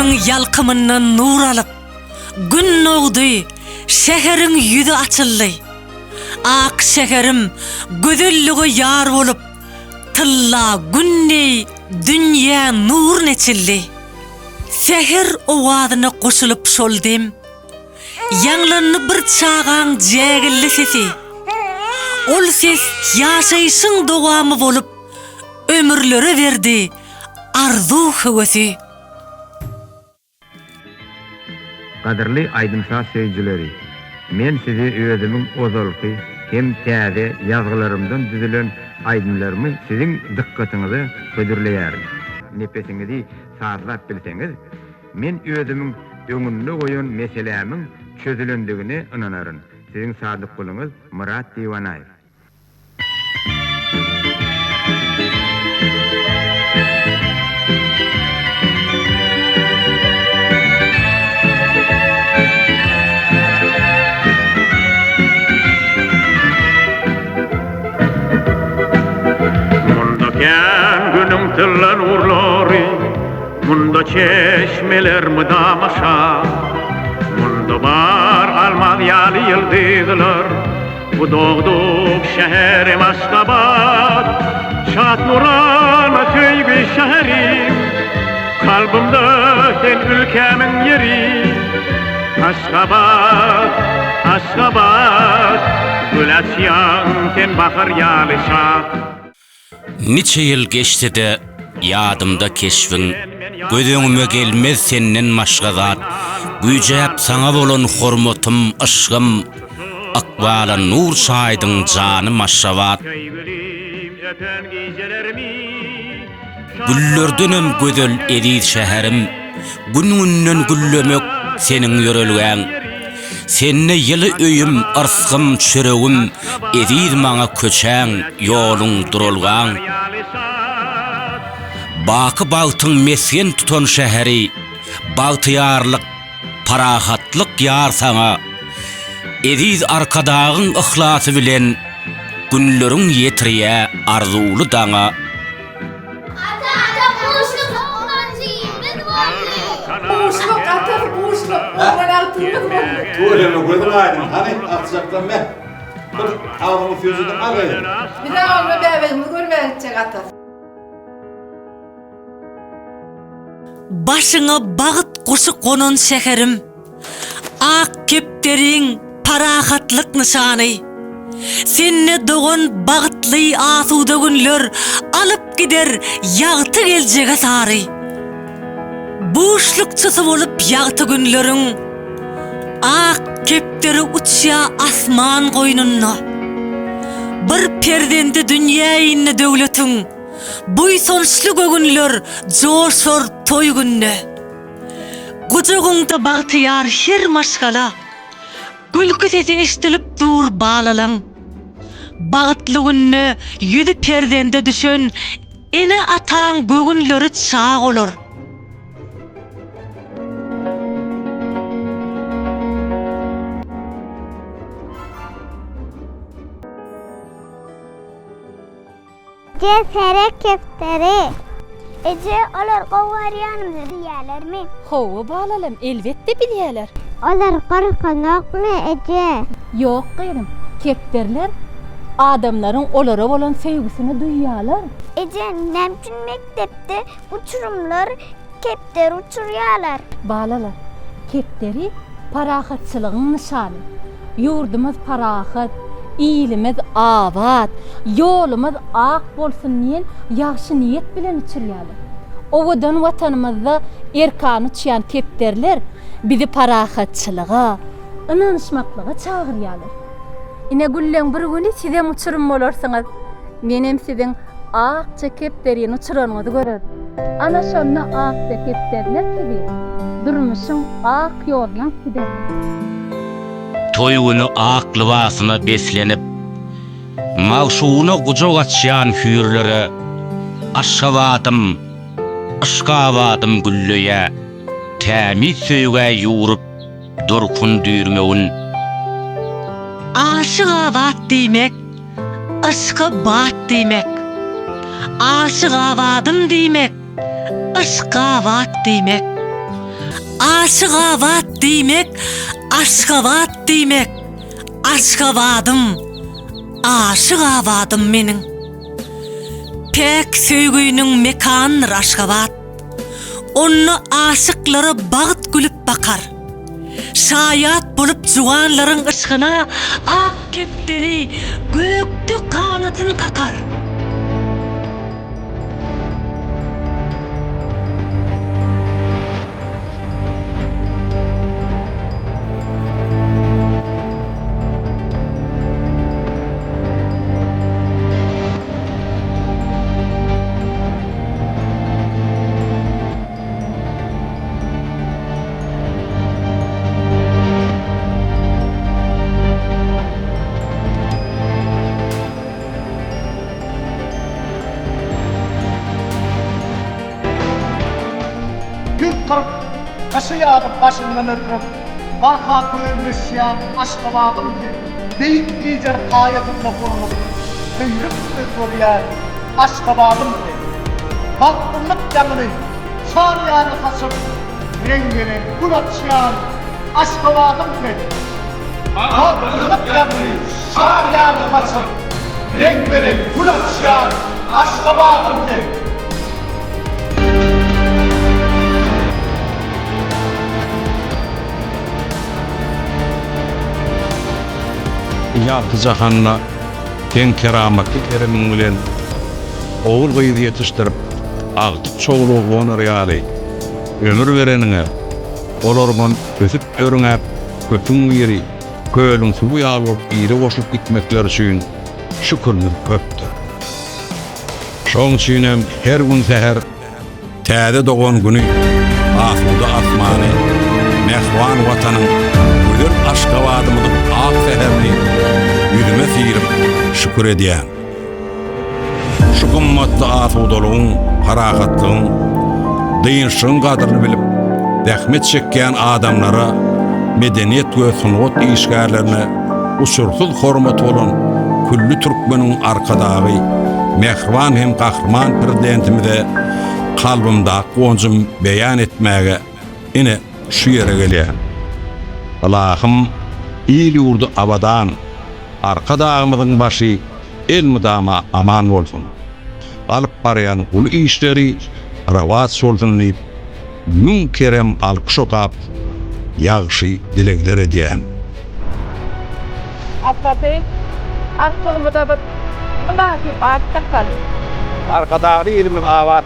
Günleriň ýalkymyndan nur alyp, Gün dogdy, şäheriň ýüzi açyldy. Ak şäherim gözellige ýar bolup, Tylla Gün deý dünýä nurun eçildi. Säher owazyna goşulyp şol dem, Ýaňlandy bir çagaň jägilli sesi. Ol ses ýaşaýşyň dowamy bolup, Ömürlere berdi arzuw-höwesi. Gadyrly aýdym-saz söýüjileri! Men size özümiň ozalky hem täze ýazgylarymdan düzülen aýdymlarymy siziň dykgatyňyza hödürleýärin. Nepesiňizi sazlap bilseňiz, men özümiň öňünde goýan meselämiň çözülendigine ynanaryn. Siziň sadyk guluňyz Myrat Diwanaýew. Munda kän günüň tylla nurlary, Munda çeşmeler mydama şa. Munda bar almaz ýaly ýyldyzlar, Bu dogduk şäherim Aşgabat, Şat nurana söýgi şäherim, Kalbymda sen ülkämiň ýeri. Aşgabat, Aşgabat, Gül açýaň sen bahar ýaly şat. Niçe ýyl geçse-de, ýadymda keşbiň, Göz öňüme gelmez senden başga zat. Güýjäp saňa bolan hormatym, yşgym, Ykbala nur çaýdyň janym Aşgabat. Güllerdenem gözel eziz şäherim, Gün-günden güllemek seniň ýörelgäň. Sende ýyly öýüm, yrsgym, çöregim, Eziz maňa köçäň, ýoluň, duralgaň. Baky bagtyň mesgen tutan şäheri, Bagtyýarlyk, parahatlyk ýar saňa. Eziz Arkadagyň yhlasy bilen Günleriň ýetirýä arzuwly daňa. Ata ata buşluk oglan jigimiz boldy. Buşluk atasy buşluk oglan agtygymyz boldy. Tüweleme gözüň aýdyň hany agtyjakdan me bir agzyňy süýjüdip al gyzym. Bizem onda bäbegimizi görmäge gitjek atasy. Başyňa bagt guşy gonan şäherim. Ak kepderiň parahatlyk nyşany. Sende dogan bagtly asuda günler Alyp gider ýagty geljege sary. Buşlukçysy bolup ýagty günleriň Ak kepderi uçýa asman goýnunda. Bir perzendi dünýä indi döwletiň, Buýsançly göwünler joşar toý günde. Gujagyňda bagtyýar her maşgala, Gülki sesi eşdilip dur balalaň. Bagtly günde ýüzi perzende düşen Ene-ataň göwünleri çag olar. Eje seret kepderi. Eje olar gowy görýänimizi bilýälermi? Hawa balalam elbetde bilýäler. Olar gorkanokmy eje? Ýok gyzym, kepderiler adamlaryň olara bolan söýgüsini duýýarlar. Eje näme üçin mekdepde uçurymlar kepderi uçurýarlar? Balalar, kepderi parahatçylygyň nyşany. Ýurdumyz parahat, ilimiz abat, ýolumyz ak bolsun diýen ýagşy niýet bilen uçurýarlar. Owadan Watanymyzda erkana uçýan kepderiler bizi parahatçylyga, ynanyşmaklyga çagyrýarlar. Ine gülleň bir güni sizem uçurym bolarsyňyz. Menem siziň akja kepderini uçuranyňyzy görerin. Ana şonda akja kepderiler sizi durmuşyň ak ýoluna alyp giderler. Toý güni ak lybasyna beslenip, magşugyna gujak açýan hüýrlere Aşgabadym, Yşgabadym gülleýä, tämiz söýgä ýugrup, durkun düýrmegin. Aşygabat diýmek, yşka bat diýmek. Aşygabadym diýmek, yşgabat diýmek. Aşygabat diýmek, Aşgabat diýmek, Aşgabadym, Aşygabadym meniň. Päk söýgüniň mekandyr Aşgabat. Onda aşyklara bagt gülüp bakar. Şaýat bolup juwanlaryň yşgyna ak kepderi gökde ganatyn kakar. 140 gyşy ýazyp başyndan ötürip, barha gözelleşýän Aşgabadyň hem beýik Lider paýasynda gurlup, seýrek özgerýän Aşgabadym sen. Bagtlylyk ýaňyny çar ýana saçyp, reňbe-reň gül açýan Aşgabadym sen. Bagtlylyk ýaňyny çar ýana saçyp, reňbe-reň gül açýan Aşgabadym sen. Ýagty jahanda seň keramatly keremiň bilen ogul-gyz ýetişdirip, agtyk-çowlugy gonar ýaly ömür bereniňe, olaryňam ösüp-örňäp, köpüň biri kölüň suwy ýaly bolup ile goşulyp gitmekleri üçin şükürimiz köpdür. Şoň üçinem her gün säher täze dogan Güni, asuda asmany, mähriban Watanyň, gözel Aşgabadymyzyň ak säherini ýüzüme syryp şükür edýän. Şu gymmatly asudalygyň, parahatlygyň, dynçlygyň gadyryny bilip, zähmet çekýän adamlara, medeniýet we sungat işgärlerine uçursyz hormaty bolan külli türkmeniň Arkadagy, mähriban hem gahryman Prezidentimize kalbymdaky guwanjymy beýan etmäge ine şu ýere gelýän. Ylahym, il-ýurdy abadan, Arkadagymyzyň başy elmydama aman bolsun! Alyp barýan uly işleri rowaç bolsun diýip, Müň kerem alkyş okap, ýagşy dilegler edýän. Atasy, Agtygymyza bir mynasyp at dakaly. Arkadagly ilimiz abat,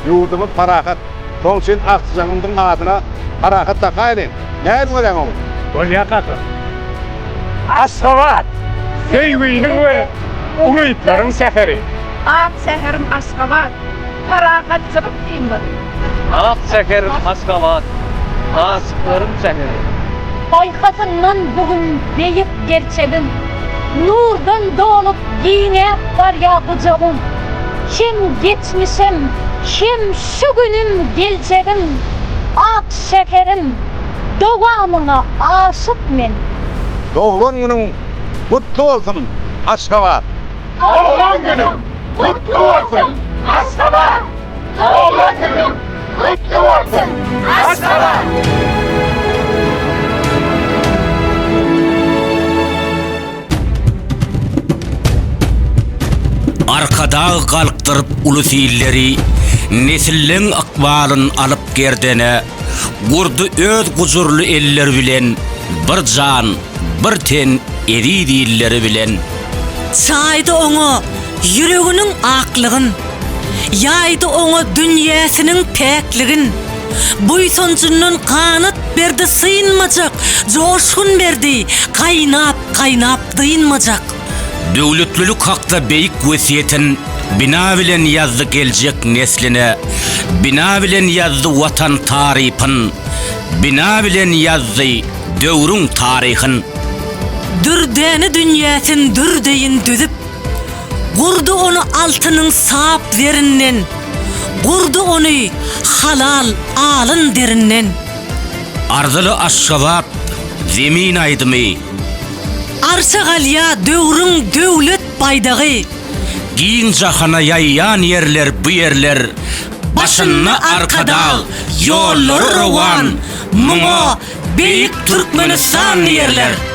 ýurdumyz parahat. Şoň üçin agtyjagymyzyň adyna Parahat dakaýlyň. Nädip görýäň ogul? Bolýa kaka. Aşgabat, söýginiň we umytlaryň şäheri. Ak şäherim Aşgabat, parahatçylyk simwoly. Ak şäherim Aşgabat, aşyklaryň şäheri. Paýhasyndan bu gün beýik gerçegiň, Nurdan dolup giňäp barýar gujagyň. Hem geçmişim, hem şu günüm, geljegim, Ak şäherim, dowamyňa aşyk men. Doglan günüň gutly bolsun, Aşgabat! Doglan günüň gutly bolsun, Aşgabat! Doglan günüň gutly bolsun, Aşgabat! Arkadag galkdyryp ulus illeri, Nesilleň ykbalyn alyp gerdene, Gurdy öz gujurly elleri bilen Bir jan, bir ten eziz illeri bilen. Çaýdy oňa ýüreginiň aklygyn, Ýaýdy oňa dünýäsiniň päkligin. Buýsanjyndan ganat berdi synmajak, Joşgun berdi gaýnap-gaýnap dynmajak. Döwletlilik hakda beýik wesýetin Bina bilen ýazdy geljek nesline, Bina bilen ýazdy Watan tarypyn, Bina bilen ýazdy döwrüň taryhyn. Dürdäne dünýäsin dür deýin düzüp, Gurdy ony altynyň sap zerinden, Gurdy ony halal alyn derinden. Arzyly Aşgabat, Zemin aýdymy. Arşa galýar döwrüň döwlet baýdagy. Giň jahana ýaýýan ýerler bu ýerler, Başynda Arkadag, ýollary rowan. Muňa Beýik Türkmenistan diýerler.